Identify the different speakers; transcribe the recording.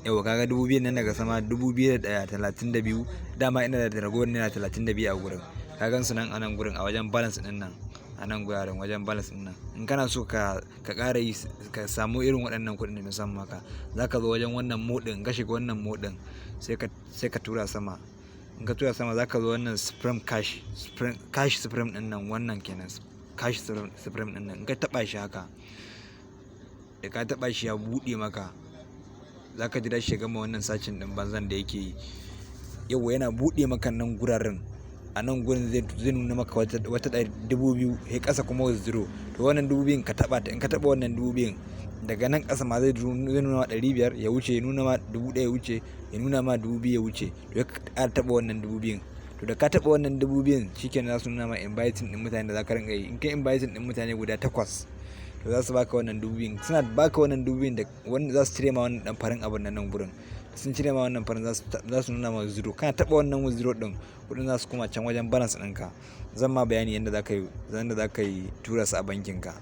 Speaker 1: Yauwa, kaga 2,000 nan daga sama, 2,032. Dama ina da ragowar naira 32 a gurin. Ka gan su nan a nan gurin, a wajen balance ɗin nan, a nan guraren wajen balance ɗin nan. In kana so ka ƙara yi, ka samu irin waɗannan kuɗin da na samu maka, za ka zo wajen wannan more ɗin. Ka shiga wannan more ɗin, sai ka tura sama. In ka tura sama, za ka zo wannan Supreme Cash, Supreme Cash, Supreme ɗin nan. Wannan kenan, Cash Supreme ɗin nan. In ka taɓa shi haka, da ka taɓa shi ya buɗe maka, za ka jira shi ya gama wannan searching ɗin banzan da yake yi. Yauwa, yana buɗe maka nan guraren. A nan gurin zai nuna maka wata 2,000, sai ƙasa kuma zero. To, wannan 2,000n ka taɓa ta. In ka taɓa wannan 2,000n, daga nan ƙasa ma zai nuna ma 500 ya wuce, ya nuna ma 1,000 ya wuce, ya nuna ma 2,000 ya wuce. To, ya ƙara taɓa wannan 2,000n. To, da ka taɓa wannan 2,000n, shikenan, za su nuna ma inviting ɗin mutane da za ka rinƙa yi. In ka inviting ɗin mutane guda takwas, to za su baka wannan 2,000n. Suna baka wannan 2,000n, da wanda za su cire ma wannan ɗan farin abun nan gurin. Sun cire ma wannan farin, za su nuna ma zero. Kana taɓa wannan zero ɗin, kuɗin za su koma can wajen balance ɗinka. Zan ma bayani yadda za ka yi tura su a bankin ka.